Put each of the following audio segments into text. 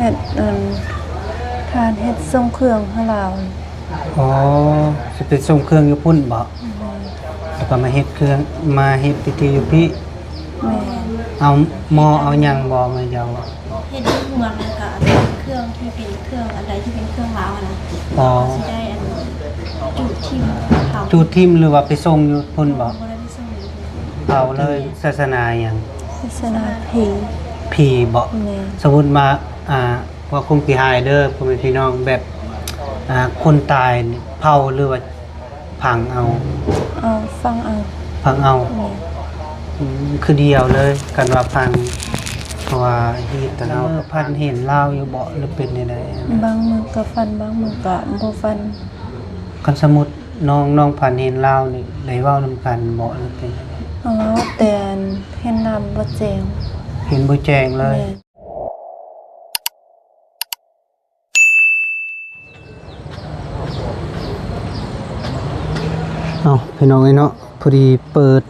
ເຮັດ ອັນ ທ່ານເຮັດສົ່ງເຄື່ອງໃຫ້ລາວ. ອໍ ຊິໄປສົ່ງເຄື່ອງຢູ່ພຸ້ນບໍ? ແມ່ນ. ແລ້ວກໍມາເຮັດເຄື່ອງ ມາເຮັດພິທີຢູ່ພີ້? ແມ່ນ. ເອົາໝໍ້ເອົາຫຍັງບໍ ມາເຈົ້າ? ເຮັດຢູ່ເຮືອນ ແລ້ວກໍເຄື່ອງທີ່ເປັນເຄື່ອງ ອັນໃດທີ່ເປັນເຄື່ອງລາວຫັ້ນນະ. ອໍ ຊິໄດ້ອັນຈູດຖິ້ມເຜົາ. ຈູດຖິ້ມ ຫຼືວ່າໄປສົ່ງຢູ່ພຸ້ນບໍ? ບໍ່ໄດ້ໄປສົ່ງຢູ່ພຸ້ນ. ເຜົາເລີຍ. ແມ່ນ. ສາສະໜາຫຍັງ? ສາສະໜາຜີ. ຜີບໍ? ແມ່ນ. ສົມມຸດວ່າ ອ່າ ວ່າຄົງຂີ້ຮ້າຍເດີ ພໍ່ແມ່ພີ່ນ້ອງ ແບບ ອ່າ ຄົນຕາຍນີ້ເຜົາ ຫຼືວ່າຝັງເອົາ? ເອົາ ຝັງເອົາ. ຝັງເອົາ. ແມ່ນ. ອືມ ຄືດຽວເລີຍ ຄັນວ່າຝັງ ເພາະວ່າຮີດຕະເນາະ. ຝັນເຫັນລາວຢູ່ບໍ ຫຼືເປັນແນວໃດ? ບາງມື້ກໍຝັນ ບາງມື້ກໍບໍ່ຝັນ. ຄັນສົມມຸດນ້ອງ ນ້ອງຝັນເຫັນລາວນີ້ ໄດ້ເວົ້ານຳກັນບໍ ຫຼືເປັນ? ເວົ້າແຕ່ເຫັນໜ້າບໍ່ແຈ້ງ. ເຫັນບໍ່ແຈ້ງເລີຍ. ແມ່ນ. ເອົ້າ ພີ່ນ້ອງເອີຍເນາະ ພໍດີເປີດ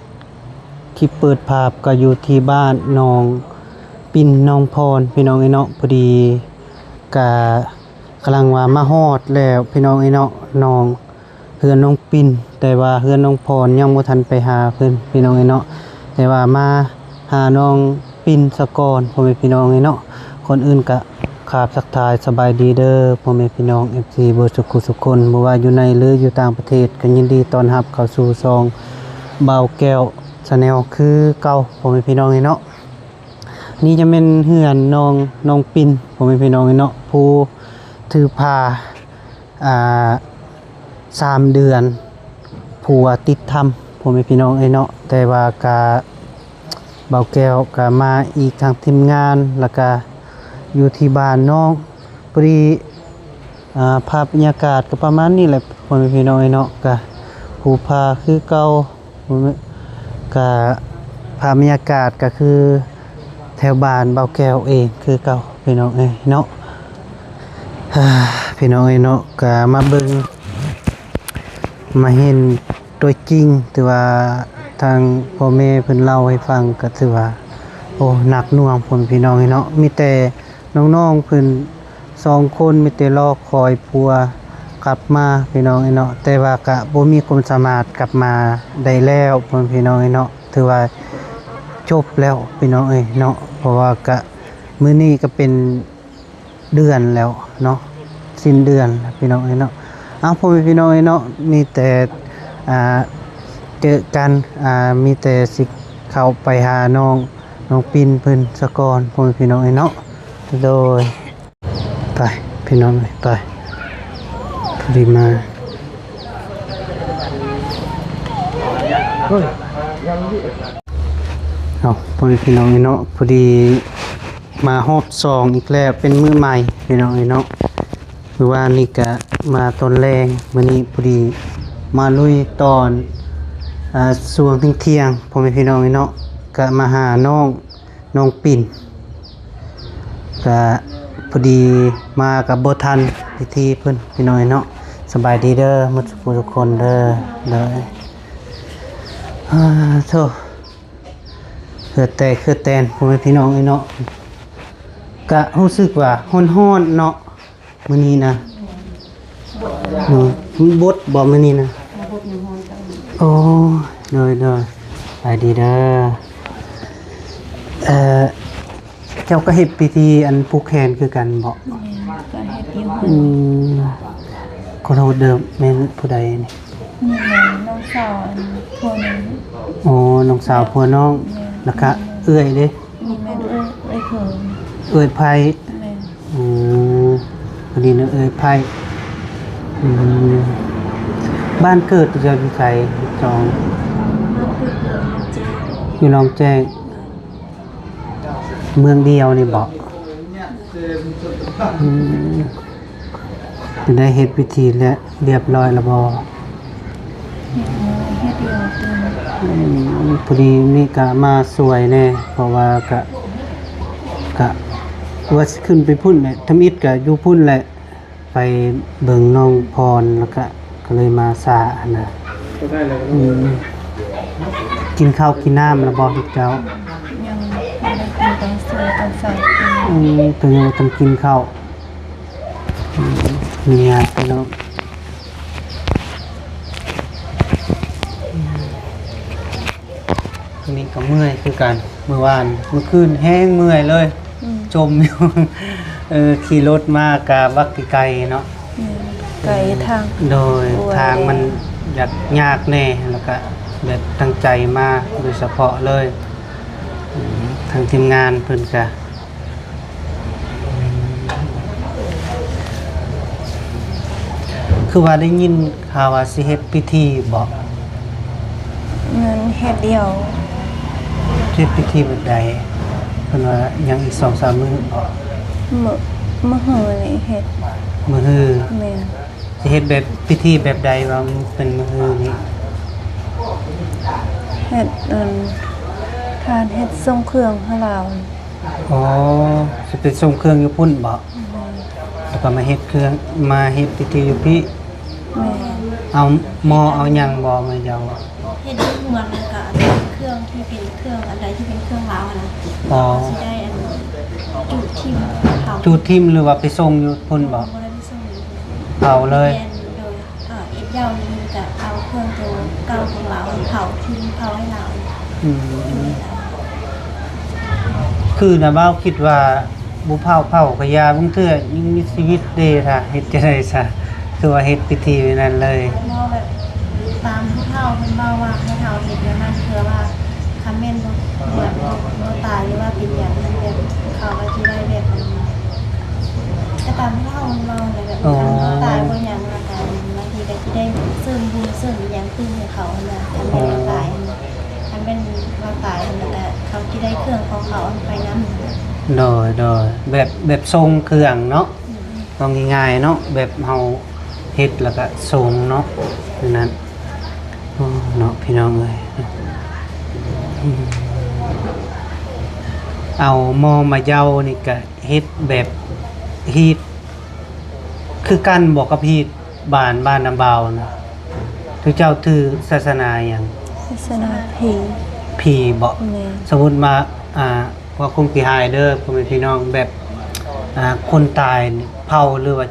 ຄລິບເປີດພາບ ກໍຢູ່ທີ່ບ້ານໜອງປິນ ໜອງພອນ ພີ່ນ້ອງເອີຍເນາະ. ພໍດີກະກຳລັງວ່າມາຮອດແລ້ວ ພີ່ນ້ອງເອີຍເນາະ ໜອງ ເຮືອນນ້ອງປິນ ແຕ່ວ່າເຮືອນນ້ອງພອນຍັງບໍ່ທັນໄປຫາເພິ່ນ ພີ່ນ້ອງເອີຍເນາະ. ແຕ່ວ່າມາຫານ້ອງປິນສາກ່ອນ ພໍ່ແມ່ພີ່ນ້ອງເອີຍເນາະ. ກ່ອນອື່ນກະຂາບທັກທາຍສະບາຍດີເດີ ພໍ່ແມ່ພີ່ນ້ອງ ເອັຟຊີ ເບິດສຸຂູສຸຄົນ ບໍ່ວ່າຢູ່ໃນ ຫຼື ຢູ່ຕ່າງປະເທດ ກໍຍິນດີຕ້ອນຮັບເຂົ້າສູ່ຊ່ອງບ່າວແກ້ວ Channel ຄືເກົ່າ ພໍ່ແມ່ພີ່ນ້ອງເອີຍເນາະ. ນີ້ຈະແມ່ນເຮືອນນ້ອງ ນ້ອງປິນ ພໍ່ແມ່ພີ່ນ້ອງເອີຍເນາະ ຜູ້ຖືພາ ອ່າ ສາມເດືອນ ຜົວຕິດຖ້ຳ ພໍ່ແມ່ພີ່ນ້ອງເອີຍເນາະ. ແຕ່ວ່າກະ ບ່າວແກ້ວກະມາອີກທາງທີມງານ ແລ້ວກະຢູ່ທີ່ບ້ານນ້ອງ ພໍດີ ອ່າ ພາບບັນຍາກາດກໍປະມານນີ້ແຫຼະ ພໍ່ແມ່ພີ່ນ້ອງເອີຍເນາະ. ກະພູຜາຄືເກົ່າ ກະພາບບັນຍາກາດກໍຄືແຖວບ້ານບ່າວແກ້ວເອງຄືເກົ່າ ພີ່ນ້ອງເອີຍເນາະ. ພີ່ນ້ອງເອີຍເນາະ ກະມາເບິ່ງ ມາເຫັນຕົວຈິງ ຖືວ່າທາງພໍ່ແມ່ເພິ່ນເລົ່າໃຫ້ຟັງ ກໍຖືວ່າ ໂອ້ ໜັກໜ່ວງ ພໍ່ແມ່ພີ່ນ້ອງເອີຍເນາະ. ມີແຕ່ນ້ອງໆເພິ່ນ ສອງຄົນ ມີແຕ່ລໍຄອຍຜົວກັບມາ ພີ່ນ້ອງເອີຍເນາະ. ແຕ່ວ່າກະບໍ່ມີຄວາມສາມາດກັບມາໄດ້ແລ້ວ ພໍ່ແມ່ພີ່ນ້ອງເອີຍເນາະ ຖືວ່າຈົບແລ້ວ ພີ່ນ້ອງເອີຍເນາະ. ເພາະວ່າກະມື້ນີ້ກະເປັນເດືອນແລ້ວເນາະ ສິ້ນເດືອນ ພີ່ນ້ອງເອີຍເນາະ. ເອົາ ພໍ່ແມ່ພີ່ນ້ອງເອີຍເນາະ ມີແຕ່ ອ່າ ເຈີກັນ ອ່າ ມີແຕ່ຊິເຂົ້າໄປຫານ້ອງ ນ້ອງປິນເພິ່ນສາກ່ອນ ພໍ່ແມ່ພີ່ນ້ອງເອີຍເນາະ. ໂດຍ ໄປ ພີ່ນ້ອງເອີຍ ໄປ ພໍດີມາ ເອົ້າ ພໍ່ແມ່ພີ່ນ້ອງເອີຍເນາະ ພໍດີມາຮອບສອງອີກແລ້ວ ເປັນມື້ໃໝ່ ພີ່ນ້ອງເອີຍເນາະ. ມື້ວານນີ້ກະມາຕອນແລງ ມື້ນີ້ພໍດີມາລຸຍຕອນ ອ່າ ຊ່ວງທ່ຽງໆ ພໍ່ແມ່ພີ່ນ້ອງເອີຍເນາະ ກະມາຫານ້ອງ ນ້ອງປິນ ກະພໍດີມາກະບໍ່ທັນພິທີເພິ່ນ ພີ່ນ້ອງເອີຍເນາະ. ສະບາຍດີເດີໝົດທຸກຜູ້ທຸກຄົນເດີ. ໂດຍ ອາ ໂທ້ ເຫື່ອແຕກເຫື່ອແຕນ ພໍ່ແມ່ພີ່ນ້ອງເອີຍເນາະ. ກະຮູ້ສຶກວ່າຮ້ອນໆເນາະ ມື້ນີ້ນະ ເນາະ ບົດບໍ່ມື້ນີ້ນະ? ບົດຍັງຮ້ອນກັນ. ໂອ້ ໂດຍໆ ສະບາຍດີເດີ. ເອີ ເຈົ້າກໍເຮັດພິທີອັນຜູກແຂນຄືກັນບໍ? ແມ່ນ ກໍເຮັດຢູ່. ອືມ ຂໍໂທດເດີ ແມ່ນຜູ້ໃດນີ້? ນີ້ແມ່ນນ້ອງສາວອັນຜົວນ້ອງ. ອໍ ນ້ອງສາວຜົວນ້ອງ. ແມ່ນ ແລ້ວກະເອື້ອຍເດ້? ນີ້ແມ່ນເອື້ອຍ ເອື້ອຍເພິ່ນ ເອື້ອຍໄພ. ແມ່ນ. ອືມ ພໍດີນະເອື້ອຍໄພ. ອືມ ບ້ານເກີດເຈົ້າຢູ່ໃສ? ຈອງ ບ້ານເກີດຢູ່ໜອງແຈ້ງ. ຢູ່ໜອງແຈ້ງ ເມືອງດຽວນີ້ບໍ? ອືມ ເປັນໄດ້ເຮັດພິທີແລ້ວ ຮຽບຮ້ອຍແລ້ວບໍ? ເຮັດແລ້ວ. ອືມ ພໍດີນີ້ກະມາຊ່ວຍແດ່ ເພາະວ່າກະ ກະວ່າຊິຂຶ້ນໄປພຸ້ນແຫຼະ ທຳອິດກະຢູ່ພຸ້ນແຫຼະ ໄປເບິ່ງນ້ອງພອນ ແລ້ວກະ ກໍເລີຍມາຊ້າຫັ້ນນະ. ອືມ ກິນເຂົ້າກິນນ້ຳແລ້ວບໍ່ລູກເຈົ້າ? ຍັງບໍ່ໄດ້ກິນ ຕອນເຊົ້າ ຕອນເຊົ້າກິນ. ອືມ ຕົວຍັງບໍ່ທັນກິນເຂົ້າ ອືມ ມີຍາດເນາະ. ມື້ນີ້ກໍເມື່ອຍຄືກັນ ມື້ວານ ມື້ຄືນແຮງເມື່ອຍເລີຍ ອືມ ຈົມຢູ່ ເອີ ຂີ່ລົດມາກະບັກໄກເນາະ ອືມ ໄກທາງ ໂດຍ ທາງມັນຢາກຍາກແດ່ ແລ້ວກະແບບຕັ້ງໃຈມາໂດຍສະເພາະເລີຍ ອືມ ທາງທີມງານເພິ່ນກະ ຄືວ່າໄດ້ຍິນຂ່າວວ່າຊິເຮັດພິທີບໍ? ແມ່ນ ເຮັດດຽວ. ເຮັດພິທີແບບໃດ? ເພິ່ນວ່າຍັງອີກສອງສາມມື້ບໍ? ມື້ ມື້ຮືນີ້ເຮັດ. ມື້ຮື? ແມ່ນ. ຊິເຮັດແບບ ພິທີແບບໃດວ່າເປັນມື້ຮືນີ້? ເຮັດ ອັນ ທ່ານເຮັດສົ່ງເຄື່ອງໃຫ້ລາວ. ອໍ ຊິໄປສົ່ງເຄື່ອງຢູ່ພຸ້ນບໍ? ແມ່ນ. ແລ້ວກໍມາເຮັດເຄື່ອງ ມາເຮັດພິທີຢູ່ພີ້? ແມ່ນ. ເອົາໝໍ້ເອົາຫຍັງບໍ ມາເຈົ້າ? ເຮັດຢູ່ເຮືອນ ແລ້ວກໍເຄື່ອງທີ່ເປັນເຄື່ອງ ອັນໃດທີ່ເປັນເຄື່ອງລາວຫັ້ນນະ. ອໍ ຊິໄດ້ ອັນ ຈູດຖິ້ມເຜົາ. ຈູດຖິ້ມ ຫຼືວ່າໄປສົ່ງຢູ່ພຸ້ນບໍ? ບໍ່ໄດ້ໄປສົ່ງຢູ່ພຸ້ນ ເຜົາເລີຍ. ແມ່ນ ໂດຍ ເອີ ເຮັດດຽວນີ້ກະເອົາເຄື່ອງໂຕເກົ່າຂອງລາວເຜົາຖິ້ມ ເຜົາໃຫ້ລາວ. ອືມ ຄືນະບ່າວຄິດວ່າບໍ່ເຜົາ ເຜົາກະຢ່າ ບາງເທື່ອຍັງມີຊີວິດເດ້ ຖ້າເຮັດຈັ່ງໃດຊະ ຄືວ່າເຮັດພິທີໄວ້ນັ້ນເລີຍ. ເວົ້າແບບຕາມຜູ້ເຖົ້າເພິ່ນເວົ້າວ່າ ໃຫ້ເຖົ້າເຮັດແນວນັ້ນ ເພື່ອວ່າ ຄັນແມ່ນບໍ່ ແບບບໍ່ ບໍ່ຕາຍ ຫຼືວ່າເປັນຫຍັງ ແບບເຂົາກໍຊິໄດ້ແບບ ກໍຕາມທີ່ເຮົາເວົ້າແຫຼະ ແບບ ອໍ ຄັນບໍ່ຕາຍບໍ່ຫຍັງ ແລ້ວກໍບາງທີກໍຊິໄດ້ເສີມບຸນເສີມອີ່ຫຍັງຄືນໃຫ້ເຂົາຫັ້ນນະ ຄັນແມ່ນວ່າຕາຍ ອໍ ຄັນແມ່ນວ່າຕາຍຫັ້ນ ແລ້ວກໍເຂົາຊິໄດ້ເຄື່ອງຂອງເຂົາໄປນຳ. ໂດຍ ໂດຍ ແບບ ແບບສົ່ງເຄື່ອງເນາະ. ອືມ ເວົ້າງ່າຍໆເນາະ ແບບເຮົາເຮັດແລ້ວກະສົ່ງເນາະ ນັ້ນ. ໂອ້ ເນາະ ພີ່ນ້ອງເອີຍ ອືມ ເອົາໝໍ້ມາເຍົານີ້ກະເຮັດແບບຮີດຄືກັນບໍ ກັບຮີດບ້ານ ບ້ານນຳບ່າວນະ? ເຈົ້າຖືສາສະໜາຫຍັງ? ສາສະໜາຜີ. ຜີບໍ? ແມ່ນ. ສົມມຸດວ່າ ອ່າ ວ່າຄົງຂີ້ຮ້າຍເດີ ພໍ່ແມ່ພີ່ນ້ອງ ແບບ ອ່າ ຄົນຕາຍນີ້ເຜົາ ຫຼືວ່າ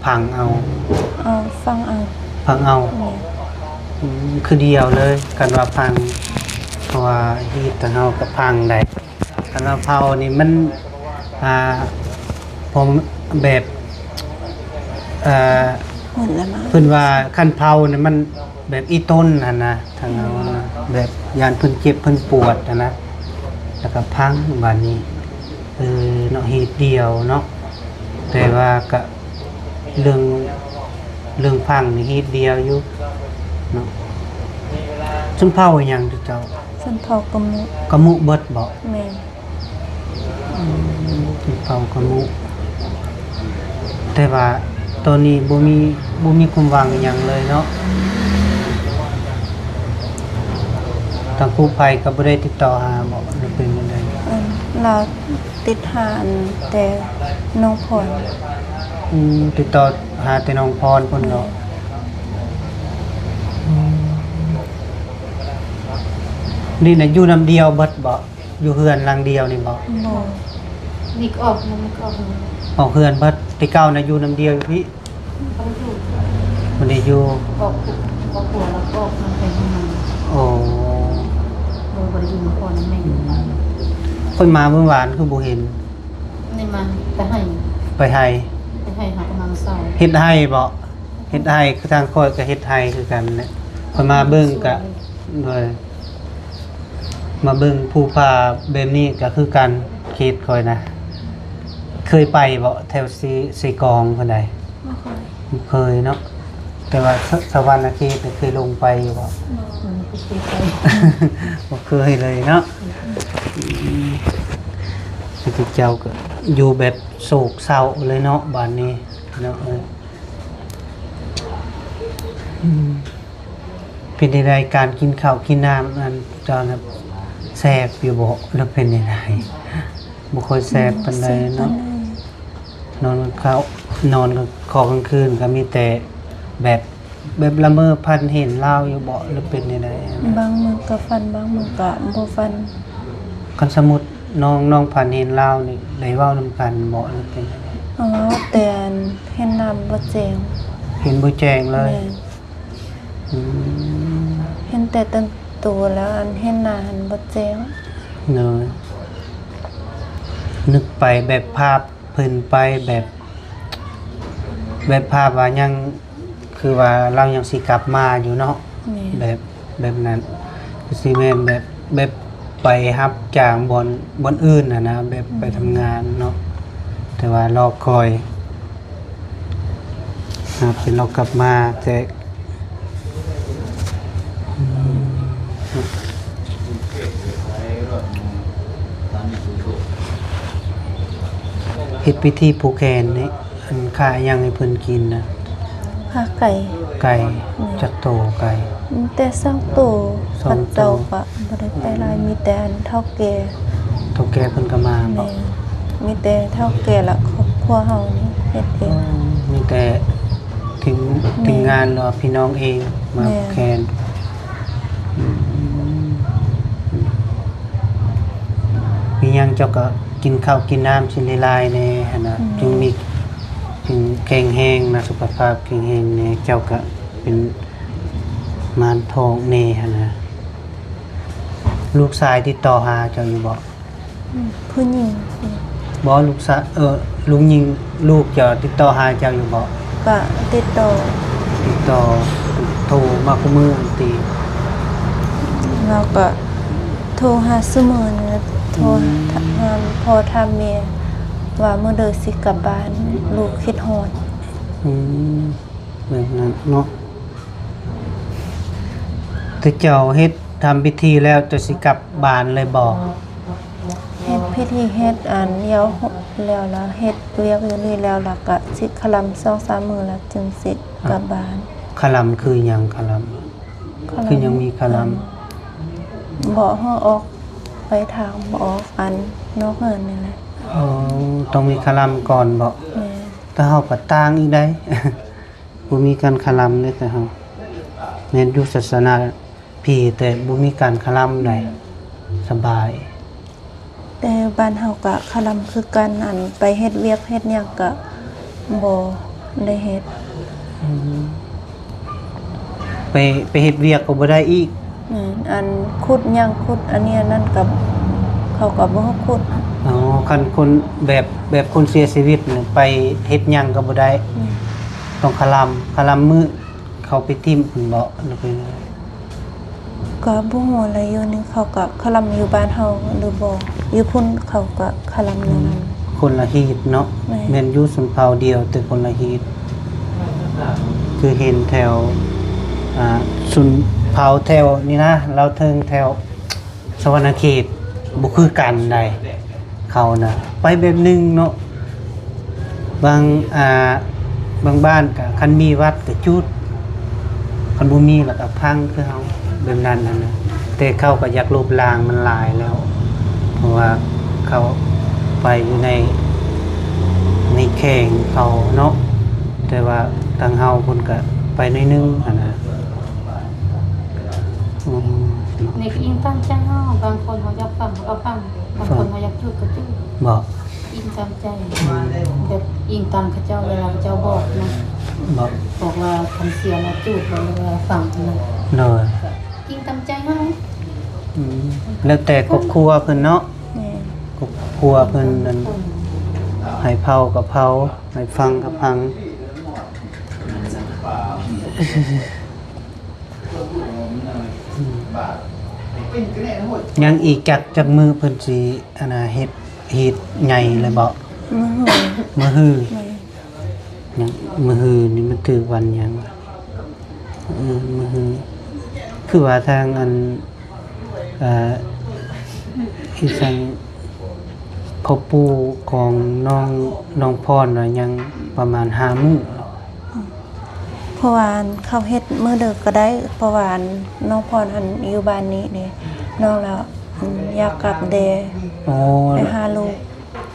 ຝັງເອົາ? ເອົາ ຝັງເອົາ. ຝັງເອົາ. ແມ່ນ. ອືມ ຄືດຽວເລີຍ ຄັນວ່າຝັງ ເພາະວ່າຮີດທາງເຮົາກໍຝັງໄດ້ ຄັນວ່າເຜົານີ້ມັນ ອ່າ ເພາະແບບ ເອີ ເພິ່ນວ່າຄັນເຜົານີ້ມັນແບບອີ່ຕົນຫັ້ນນະ ທາງເຮົານະ ແບບຢ້ານເພິ່ນເຈັບເພິ່ນປວດຫັ້ນນະ ແລ້ວກໍຝັງບາດນີ້ ເອີ ເນາະ ຮີດດຽວເນາະ ແຕ່ວ່າກໍ ເລື່ອງ ເລື່ອງຝັງນີ້ຮີດດຽວຢູ່ເນາະ. ຊົນເຜົ່າຫຍັງເຈົ້າ? ຊົນເຜົ່າກະມຸ. ກະມຸເບິດບໍ? ແມ່ນ. ອືມ ຊົນເຜົ່າກະມຸ ແຕ່ວ່າຕອນນີ້ບໍ່ມີ ບໍ່ມີຄວາມຫວັງຫຍັງເລີຍເນາະ. ທາງກູ້ໄພກໍບໍ່ໄດ້ຕິດຕໍ່ຫາບໍ ຫຼືເປັນຈັ່ງໃດ? ອັນ ລາວ ຕິດຫາ ອັນ ແຕ່ນ້ອງພອນ. ອືມ ຕິດຕໍ່ຫາແຕ່ນ້ອງພອນພຸ້ນເນາະ. ແມ່ນ. ອືມ ນີ້ນະຢູ່ນຳດຽວເບິດບໍ? ຢູ່ເຮືອນຫຼັງດຽວນີ້ບໍ? ບໍ່ ນີ້ກໍອອກ ນີ້ກໍອອກ ອອກເຮືອນເບິດ. ແຕ່ເກົ່ານະຢູ່ນຳດຽວຢູ່ພີ້? ບໍ່ໄດ້ຢູ່ ອອກ ອອກຜົວແລ້ວອອກນຳໄປນຳມັນ. ໂອ້ ບໍ່ ບໍ່ໄດ້ຢູ່ນຳພໍ່ນຳແມ່. ອືມ ຂ້ອຍມາມື້ວານຄືບໍ່ເຫັນ? ນີ້ມາແຕ່ໄຮ່ ໄປໄຮ່ ໄປໄຮ່ ຫາກຳລັງເຊົ້າ. ເຮັດໄຮ່ບໍ? ເຮັດໄຮ່ ຄືທາງຂ້ອຍກໍເຮັດໄຮ່ຄືກັນແຫຼະ. ຂ້ອຍມາເບິ່ງກະ ໂດຍ ມາເບິ່ງພູຜາແບບນີ້ກໍຄືກັນ ເຂດຂ້ອຍນະ. ເຄີຍໄປບໍ່ ແຖວເຊ ເຊກອງພຸ້ນໃດ? ບໍ່ເຄີຍ. ບໍ່ເຄີຍເນາະ ແຕ່ວ່າສະ ສະຫວັນນະເຂດເຄີຍລົງໄປຢູ່ບໍ່? ບໍ່ ບໍ່ເຄີຍໄປ ບໍ່ເຄີຍເລີຍເນາະ. ອືມ ເຂົາເຈົ້າກໍຢູ່ແບບໂສກເສົ້າເລີຍເນາະ ບາດນີ້ເນາະ. ເອີ ອືມ ເປັນໃດ ການກິນເຂົ້າກິນນ້ຳນັ້ນເຈົ້ານະ ແຊບຢູ່ບໍ່ ຫຼືເປັນໃດ? ບໍ່ຄ່ອຍແຊບປານໃດເນາະ. ອືມ ບໍ່ແຊບປານໃດ. ນອນເຂົ້າ ນອນກໍຂໍກາງຄືນກໍມີແຕ່ແບບ ແບບລະເມີຝັນເຫັນລາວຢູ່ບໍ່ ຫຼືເປັນໃດ? ບາງມື້ກໍຝັນ ບາງມື້ກໍບໍ່ຝັນ. ຄັນສົມມຸດ ນ້ອງ ນ້ອງຝັນເຫັນລາວນີ້ ໄດ້ເວົ້ານຳກັນບໍ່ ຫຼືເປັນ? ເວົ້າແຕ່ເຫັນໜ້າບໍ່ແຈ້ງ. ເຫັນບໍ່ແຈ້ງເລີຍ? ແມ່ນ. ອືມ ເຫັນແຕ່ຕົ້ນໂຕ ແລ້ວອັນເຫັນໜ້າຫັ້ນບໍ່ແຈ້ງ. ໂດຍ. ນຶກໄປແບບພາບ ເພິ່ນໄປແບບ ແບບພາບວ່າຍັງ ຄືວ່າລາວຍັງຊິກັບມາຢູ່ເນາະ. ແມ່ນ. ແບບ ແບບນັ້ນ ຄືຊິແມ່ນແບບ ແບບໄປຮັບຈ້າງບ່ອນ ບ່ອນອື່ນຫັ້ນນະ ແບບໄປ ແມ່ນ ທຳງານເນາະ ແຕ່ວ່າລໍຄອຍ ຫາເພິ່ນລາວກັບມາແຕ່ ອືມ ເຮັດພິທີຜູກແຂນນີ້ ອັນຂ້າຫຍັງໃຫ້ເພິ່ນກິນນະ? ຂ້າໄກ່. ໄກ່. ແມ່ນ. ຈັກໂຕໄກ່? ມີແຕ່ສອງໂຕ. ສອງໂຕ. ເຂົາເຈົ້າກໍບໍ່ໄດ້ໄປຫຼາຍ ມີແຕ່ອັນເຖົ້າແກ່. ເຖົ້າແກ່ເພິ່ນກໍມາບໍ? ແມ່ນ. ມີແຕ່ເຖົ້າແກ່ ແລະ ຄອບຄົວເຮົານີ້ເຮັດເອງ. ອໍ ມີແຕ່ທີມ ແມ່ນ ທີມງານ ຫຼືວ່າພີ່ນ້ອງເອງມາ ແມ່ນ ແຂນ. ອືມ ມີຫຍັງເຈົ້າກໍກິນເຂົ້າກິນນ້ຳຊິຫຼາຍໆແດ່ຫັ້ນນະ. ອືມ ຈຶ່ງມີ ຈຶ່ງແຂງແຮງນະ ສຸຂະພາບແຂງແຮງແດ່. ເຈົ້າກໍເປັນມານທ້ອງແດ່ຫັ້ນນະ. ລູກຊາຍຕິດຕໍ່ຫາເຈົ້າຢູ່ບໍ່? ອືມ ຜູ້ຍິງ. ບໍ່ ລູກຊາຍ ເອີ ລູກຍິງ ລູກເຈົ້າຕິດຕໍ່ຫາເຈົ້າຢູ່ບໍ່? ກະຕິດຕໍ່. ຕິດຕໍ່ ໂທມາຄູ່ມື້ຕິ? ລາວກະໂທຫາຊຸມື້ນີ້ແຫຼະ. ໂທ ອືມ ຖາມພໍ່ຖາມແມ່ວ່າມື້ໃດຊິກັບບ້ານ ລູກຄິດຮອດ. ອືມ ແບບນັ້ນເນາະ. ແຕ່ເຈົ້າເຮັດ ທຳພິທີແລ້ວ ເຈົ້າຊິກັບບ້ານເລີຍບໍ່? ເຮັດພິທີ ເຮັດອັນດຽວແລ້ວລະ ເຮັດວຽກຢູ່ນີ້ແລ້ວລະ ກະຊິຄະລຳສອງສາມມື້ລະ ຈຶ່ງຊິກັບບ້ານ. ຄະລຳຄືຫຍັງ? ຄະລຳ ຄະລຳ ຄືຫຍັງມີຄະລຳ? ບໍ່ໃຫ້ອອກໄປທາງ ບໍ່ອອກອັນນອກເຮືອນນີ້ແຫຼະ. ອໍ ຕ້ອງມີຄະລຳກ່ອນບໍ? ແມ່ນ. ແຕ່ເຮົາກໍຕ່າງອີກໃດ໋ ບໍ່ມີການຄະລຳເດ້ ແຕ່ເຮົາ ແມ່ນຢູ່ສາສະໜາພີ້ ແຕ່ບໍ່ມີການຄະລຳໃດ ສະບາຍ. ແຕ່ບ້ານເຮົາກະຄະລຳຄືກັນ ອັນໄປເຮັດວຽກເຮັດຫຍັງກະບໍ່ໄດ້ເຮັດ. ອືມ ໄປ ໄປເຮັດວຽກກໍບໍ່ໄດ້ອີກ? ແມ່ນ. ອັນຂຸດຫຍັງ ຂຸດອັນນີ້ອັນນັ້ນກະ ເຂົາກະບໍ່ໃຫ້ຂຸດ. ອໍ ຄັນຄົນແບບ ແບບຄົນເສຍຊີວິດນີ້ ໄປເຮັດຫຍັງກໍບໍ່ໄດ້. ແມ່ນ. ຕ້ອງຄະລຳ ຄະລຳມື້ ເຂົາໄປຖິ້ມພຸ້ນບໍ ຫຼືເປັນ? ກໍບໍ່ຮູ້ແຫຼະ ຢູ່ນີ້ເຂົາກໍຄະລຳຢູ່ບ້ານເຮົາຫຼືບໍ່ ຢູ່ພຸ້ນເຂົາກໍຄະລຳແນວນັ້ນ. ອືມ ຄົນລະຮີດເນາະ. ແມ່ນ. ແມ່ນຢູ່ຊົນເຜົ່າດຽວ ແຕ່ຄົນລະຮີດ ຄືເຫັນແຖວ ອ່າ ຊົນເຜົ່າແຖວນີ້ນະ ລາວເທິງແຖວ ສະຫວັນນະເຂດ ບໍ່ຄືກັນໃດ ເຂົານະ ໄປແບບໜຶ່ງເນາະ. ບາງ ອ່າ ບາງບ້ານກະ ຄັນມີວັດກະຈູດ ຄັນບໍ່ມີລະກະພັງຄືເຮົາ ແບບນັ້ນຫັ້ນນະ. ແຕ່ເຂົາກະຢາກລົບລ້າງມັນຫຼາຍແລ້ວ ເພາະວ່າເຂົາໄປຢູ່ໃນ ໃນແຂວງເຂົາເນາະ. ແຕ່ວ່າທາງເຮົາພຸ້ນກະໄປໜ້ອຍໜຶ່ງຫັ້ນນະ. ອືມ ນີ້ກໍອີງຕາມໃຈເຮົາ ບາງຄົນເຮົາຢາກຝັງເຮົາກໍຝັງ ບາງຄົນເຮົາຢາກຈູດກໍຈູດ. ບໍ່ ອີງຕາມໃຈ ແບບອີງຕາມເຂົາເຈົ້າ ເວລາເຂົາເຈົ້າບອກນະ. ບໍ່ ບອກວ່າຄັນເສຍແລ້ວຈູດ ຫຼືວ່າຝັງນະ. ໂດຍ ອີງຕາມໃຈເຮົາ. ອືມ ແລ້ວແຕ່ຄອບຄົວເພິ່ນເນາະ. ແມ່ນ. ຄອບຄົວເພິ່ນນັ້ນ ໃຫ້ເຜົາກໍເຜົາ ໃຫ້ຝັງກໍຝັງ. ອືມ ຍັງອີກຈັກ ຈັກມື້ເພິ່ນຊິ ອັນນ່າ ເຮັດ ເຮັດໃຫຍ່ເລີຍບໍ? ມື້ຮື. ມື້ຮື. ແມ່ນ. ຍັງ ມື້ຮືນີ້ມັນຖືກວັນຫຍັງ? ເອີ ມື້ຮື ຄືວ່າທາງອັນ ເອີ ອີສັງ ພໍ່ປູ່ຂອງນ້ອງ ນ້ອງພອນວ່າຍັງປະມານຫ້າມື້. ເພາະວ່າອັນເຂົາເຮັດມື້ເດີກໍໄດ້ ເພາະວ່າອັນນ້ອງພອນຫັ້ນຢູ່ບ້ານນີ້ເດ້ ນ້ອງລະ ອືມ ຢາກກັບແດ່. ອໍ ໄປຫາລູກ.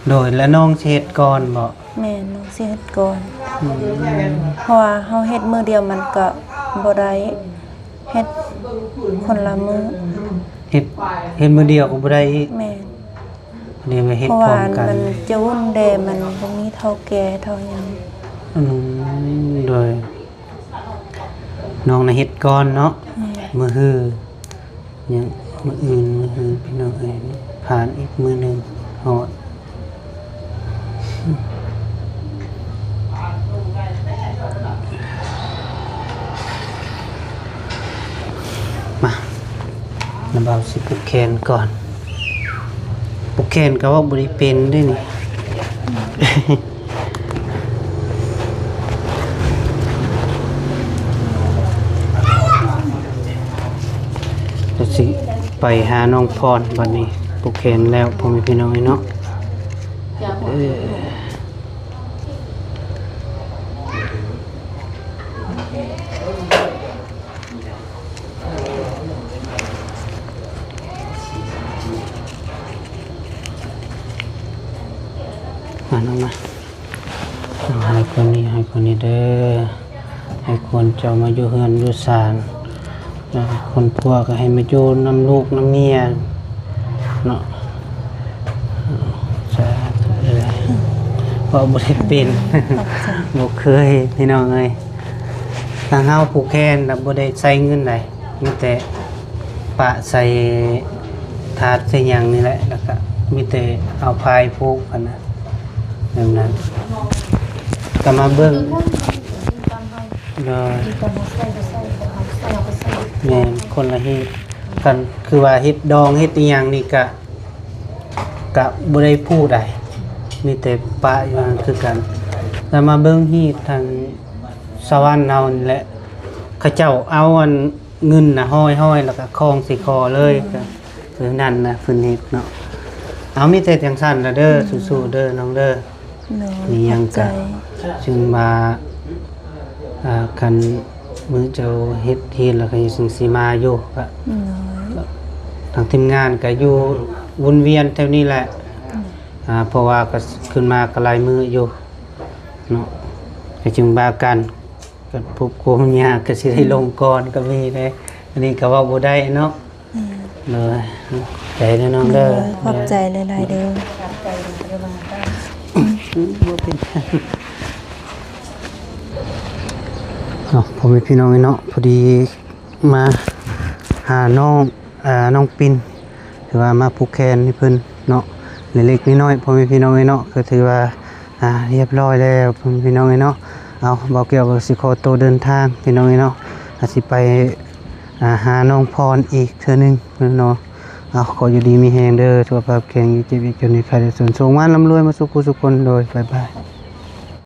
ໂດຍ ແລະນ້ອງຊິເຮັດກ່ອນບໍ? ແມ່ນ ນ້ອງຊິເຮັດກ່ອນ. ອືມ ເພາະວ່າເຮົາເຮັດມື້ດຽວມັນກໍບໍ່ໄດ້ ເຮັດຄົນລະມື້. ເຮັດ ເຮັດມື້ດຽວກໍບໍ່ໄດ້ອີກ. ແມ່ນ. ເລີຍມາເຮັດ ເພາະວ່າ ພ້ອມກັນ ມັນຈູນແດ່ ມັນບໍ່ມີເຖົ້າແກ່ເຖົ້າຫຍັງ. ອືມ ໂດຍ ນ້ອງນະເຮັດກ່ອນເນາະ. ແມ່ນ ມື້ຮື ຍັງ ມື້ອື່ນ ມື້ຮື ພີ່ນ້ອງເອີຍ ຜ່ານອີກມື້ໜຶ່ງຮອດ. ມາ ນ້າບ່າວຊິຜູກແຂນກ່ອນ. ຜູກແຂນກໍເວົ້າບໍ່ໄດ້ເປັນເດ້ນີ້. ກໍຊິໄປຫານ້ອງພອນບັດນີ້. ຜູກແຂນແລ້ວ ພໍ່ແມ່ພີ່ນ້ອງເອີຍເນາະ. ເອີ ມາ ນ້ອງມາ ໃຫ້ຄົນນີ້ ໃຫ້ຄົນນີ້ເດີ ໃຫ້ຄົນເຈົ້າມາຢູ່ເຮືອນຢູ່ຊານ ແລ້ວຄົນຜົວກໍໃຫ້ມາຢູ່ນຳລູກນຳເມຍເນາະ. ສາທຸເດີ ເວົ້າບໍ່ໄດ້ເປັນ ຂອບໃຈ ບໍ່ເຄີຍ ພີ່ນ້ອງເອີຍ. ທາງເຮົາຜູກແຂນນະ ບໍ່ໄດ້ໃຊ້ເງິນໃດ ມີແຕ່ປະໃສ່ຖາດໃສ່ຫຍັງນີ້ແຫຼະ ແລ້ວກະມີແຕ່ເອົາພາຍຜູກຫັ້ນນະ ແບບນັ້ນ. ກໍມາເບິ່ງ ໂດຍ ແມ່ນ ຄົນລະຮີດກັນ ຄືວ່າເຮັດດອງເຮັດອີ່ຫຍັງນີ້ກະ ກະບໍ່ໄດ້ຜູ້ໃດ ມີແຕ່ປະຢູ່ຫັ້ນຄືກັນ. ແລ້ວມາເບິ່ງຮີດທາງສະຫວັນເຮົານີ້ແຫຼະ ເຂົາເຈົ້າເອົາອັນເງິນນະຫ້ອຍໆ ແລ້ວກະຄອງໃສ່ຄໍເລີຍ ກະຄືນັ້ນນະ ເພິ່ນເຮັດເນາະ. ເອົາ ມີແຕ່ຈັ່ງຊັ້ນລະເດີ ອືມ ສູ້ໆເດີນ້ອງເດີ. ໂດຍ ມີຫຍັງກະ ຂອບໃຈ ຈຶ່ງວ່າ ອ່າ ຄັນມື້ເຈົ້າເຮັດ ເຮັດແລ້ວກໍຍັງຊິມາຢູ່ ກໍ ໂດຍ ທາງທີມງານກໍຢູ່ວົນວຽນແຖວນີ້ແຫຼະ. ໂດຍ ອ່າ ເພາະວ່າກໍຂຶ້ນມາກໍຫຼາຍມື້ຢູ່ເນາະ ກໍຈຶ່ງວ່າກັນ ກໍພົບຄົວຍາກກໍຊິໄດ້ລົງກ່ອນກໍມີເດ້. ອັນນີ້ກໍເວົ້າບໍ່ໄດ້ເນາະ. ອືມ ໂດຍ ຂອບໃຈເດີນ້ອງເດີ. ໂດຍ ຂອບໃຈຫຼາຍໆເດີ. ບໍ່ເປັນຫຍັງເນາະ ພໍ່ແມ່ພີ່ນ້ອງເອີຍເນາະ. ພໍດີມາຫານ້ອງ ເອີ ນ້ອງປິນ ຖືວ່າມາຜູກແຂນໃຫ້ເພິ່ນເນາະ ເລັກໆນ້ອຍໆ ພໍ່ແມ່ພີ່ນ້ອງເອີຍເນາະ. ກໍຖືວ່າ ອ່າ ຮຽບຮ້ອຍແລ້ວ ພີ່ນ້ອງເອີຍເນາະ. ເອົາ ບ່າວແກ້ວກໍຊິຂໍໂຕເດີນທາງ ພີ່ນ້ອງເອີຍເນາະ ອາດຊິໄປ ອ່າ ຫານ້ອງພອນອີກເທື່ອໜຶ່ງເນາະ. ເອົາ ຂໍຢູ່ດີມີແຮງເດີ ສຸຂະພາບແຂງ ຢ່າເຈັບຢ່າຈົນ ຢ່າໄຂ້ໄດ້ສ່ວນ ໂຊກໝານລ່ຳລວຍມາສູ່ຜູ້ສູ່ຄົນ. ໂດຍ ບາຍບາຍ.